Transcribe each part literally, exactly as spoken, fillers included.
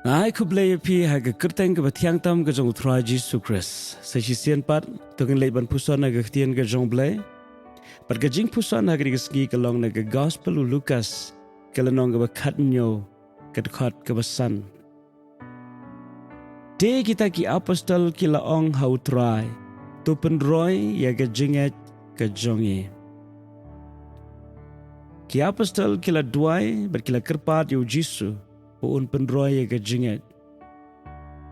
Nga ai khublei ïa phi ha ka kyrteng kaba thiang tam ka jong U Trai Jisu Khrist. Sa shisien pat, to ngin leit ban puson na ka ktien ka jong U Blei. Bad ka jingpuson ha kane ka sngi ka long na ka Gospel u Lukas, ka lynnong kaba khathynñiew, ka dkhot kaba san. Te kita ki apostol ki la ong ha U Trai, to pynroi ïa ka jingngeit ka jong ngi. Ki apostol ki la duwai bad ki la kyrpad ïa U Jisu ba un pynroi ïa ka jingngeit.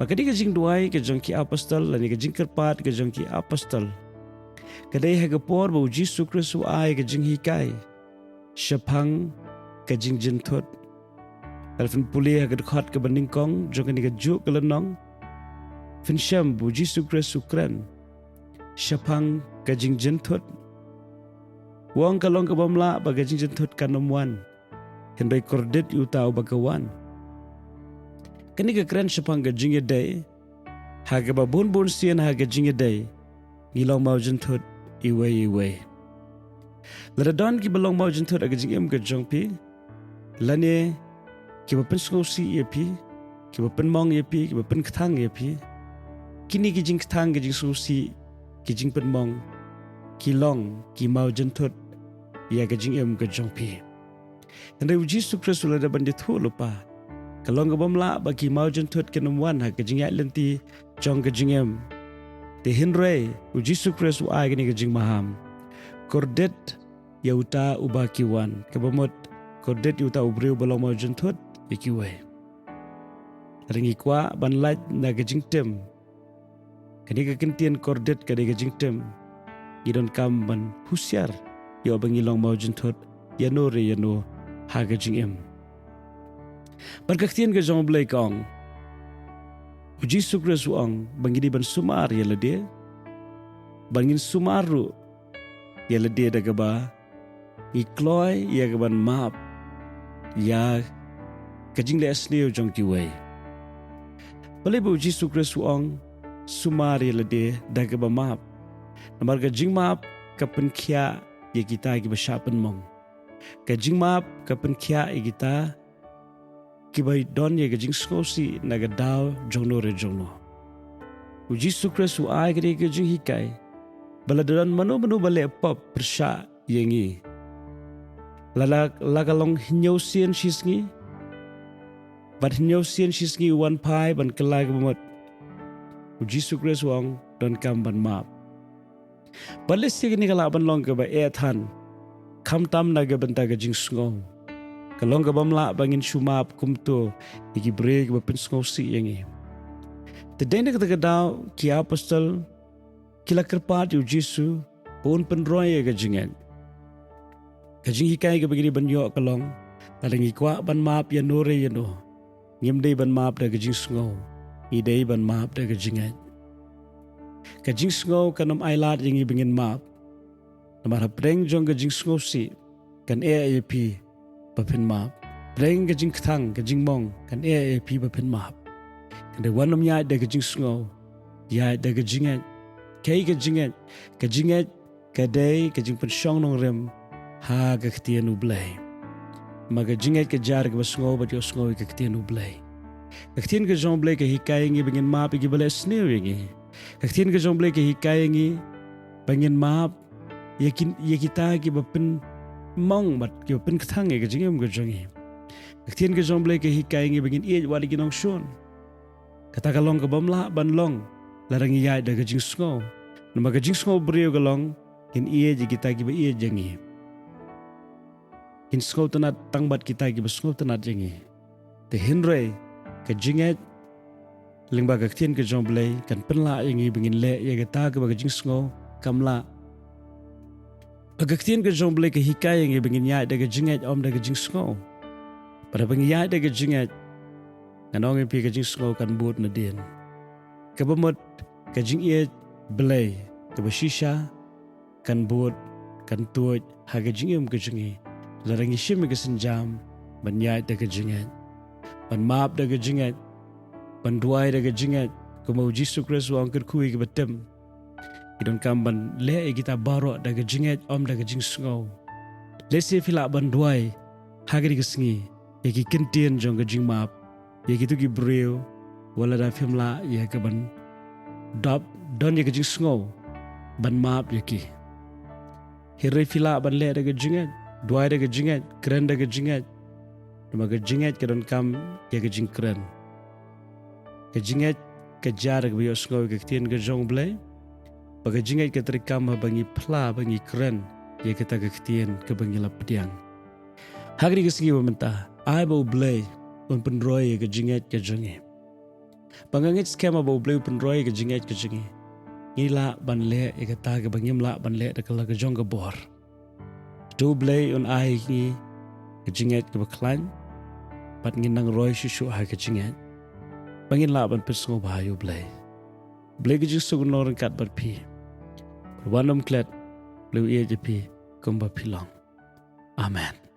Bad kane ka jingduwai ka jong ki apostol lane ka jingkyrpad ka jong ki apostol, ka dei ha ka por ba U Jisu Khrist u ai ka jinghikai shaphang ka jingjynthut. Lada phin pule ha ka dkhot kaba nyngkong jong kane kajuh ka lynnong, phin shem ba U Jisu Khrist u kren shaphang ka jingjynthut. U ong ka long kabym lah ba ka jingjynthut kan ym wan, hynrei kordit ïa uta uba ka wan. Kane ka kren shaphang ka jingïadei, ha kaba bun bun sien ha ka jingïadei ngi long mawjynthut iwei iwei. Lada don kiba long mawjynthut ha ka jingim ka jong phi, lane kiba pynsngewsih ïa phi, kiba pynmong ïa phi, kiba pynkthang ïa phi, kine ki jingkthang, ki jingsngewsih, ki jingpynmong, ki long ki mawjynthut ïa ka jingim ka jong phi. Hynrei U Jisu Khrist u la dep ban ïathuh lypa, ka long kabym lah ba ki mawjynthut kin ym wan ha ka jingïaid lynti jong ka jingim. Te hynrei U Jisu Khrist u ai kane ka jingmaham, kordit ïa uta uba ki wan. Kaba mut, kordit ïa uta u briew ba long mawjynthut ïa kiwei. Lada ngi kwah ban lait na ka jingtim, kane ka kyntien kordit ka dei ka jingtim, ngi donkam ban husiar ïa uba ngi long mawjynthut ïano re ïano ha ka jingim. Bad ka ktien ka jong U Blei ka ong, U Jisu Khrist u ong ba ngi dei ban sumar ïa lade, ba ngin sumar ruh ïa lade da kaba ngi kloi ïa ka ban map ïa ka jingleh sniew jong kiwei. Balei ba U Jisu Khrist u ong sumar ïa lade da kaba map? Namar ka jingmap ka pynkhiah ïa kita kiba shah pynmong. Ka jingmap ka pynkhiah ïa kita kiba don ïa ka jingsngewsih na ka daw jongno re jongno. U Jisu Khrist u ai kane ka jinghikai ba lada don mano mano ba leh pop pyrshah ïa ngi, la la la ka long hynñiew sien shisngi, bad hynñiew sien shisngi u wan phai ban kylla kaba mut, U Jisu Khrist u ong donkam ban map. Bad lehse kane ka lah ban long kaba eh than, khamtam na ka bynta ka jingsngew. Ka long kabym lah ba ngin shu map kumto ïa ki briew kiba pynsngewsih ïa ngi. Te dei na kata ka daw ki apostol ki la kyrpad ïa U Jisu ba un pynroi ïa ka jingngeit. Ka jinghikai kaba ngi dei ban ïoh ka long, lada ngi kwah ban map ïano re ïano, ngim dei ban map da ka jingsngew, ngi dei ban map da ka jingngeit. Ka jingsngew kan ym ailad ïa ngi ba ngin map. Namar hapdeng jong ka jingsngewsih kan eh ïa phi ba phin map. Hapdeng ka jingkthang, ka jingmong kan eh ïa phi ba phin map. Kan dei wan ym ïaid da ka jingsngew, ïaid da ka jingngeit. Kaei ka jingngeit? Ka jingngeit ka dei ka jingpynshong nongrim ha ka ktien U Blei. Ma ka jingngeit ka jar kaba sngew bad ïohsngew ïa ka ktien U Blei. Ka ktien ka jong U Blei ka hikai ïa ngi ba ngin map ïa kiba leh sniew ïa ngi. Ka ktien ka jong U Blei ka hikai ïa ngi ba ngin map ïa kin, ïa kita kiba pynmong bad kiba pynkthang ïa ka jingim ka jong ngi. Ka ktien ka jong U Blei ka hikai ïa ngi ba ngin ïeit wat ïa ki nongshun. Kata ka long kabym lah ban long lada ngi ïaid da ka jingsngew. Namar ka jingsngew briew ka long, ngin ïeit ïa kita kiba ïeit ïa ngi. Ngin sngewtynnat tang bad kita kiba sngewtynnat ïa ngi. Te hynrei ka jingngeit lyngba ka ktien ka jong U Blei kan pynlah ïa ngi ba ngin leh ïa kata kaba ka jingsngew kam lah. Ba ka ktien ka jong U Blei ka hikai ïa ngi ba ngin ïaid da ka jingngeit, ym da ka jingsngew. Bad haba ngi ïaid da ka jingngeit, ngan ong ïa phi, ka jingsngew kan bud nadien. Kaba mut ka jingïeit Blei kaba shisha kan bud, kan tuid ha ka jingim ka jong ngi lada ngi shim ïa ka sienjam ban ïaid da ka jingngeit, ban map da ka jingngeit, ban duwai da ka jingngeit. Kumba U Jisu Khrist u ong, kyrkhu ïa kiba tim. Ngi donkam ban leh ïa kita baroh da ka jingngeit, ym da ka jingsngew. Lehse phi lah ban duwai ha kane ka sngi ïa ki kyntien jong ka jingmap. ïa kito ki briew, wat lada phim lah ïa ka ban dap, don ïa ka jingsngew ban map ïa ki. Hynrei phi lah ban leh da ka jingngeit, duwai da ka jingngeit, kren da ka jingngeit. Namar ka jingngeit ka donkam ïa ka jingkren. Ka jingngeit ka jia da kaba ïohsngew ïa ka ktien ka jong U Blei. Bad ka jingngeit ka treikam haba ngi phla, ba ngi kren ïa kata ka ktien kaba ngi la pdiang. Ha kane ka sngi ba mynta, ai ba U Blei un pynroi ïa ka jingngeit ka jong ngi. Ba nga ngeit skhem ba U Blei u pynroi ïa ka jingngeit ka jong ngi, ngi lah ban leh ïa kata kaba ngim lah ban leh da ka la ka jong ka bor. To U Blei un ai ngi ka jingngeit kaba khlaiñ, bad ngin nang roi shuh shuh ha ka jingngeit, ba ngin lah ban pynsngewbha ïa U Blei. Blei ka jingsuk un long ryngkat bad phi. Bad wat nym klet, Blei u ïeit ïa phi kumba phi long. Amen.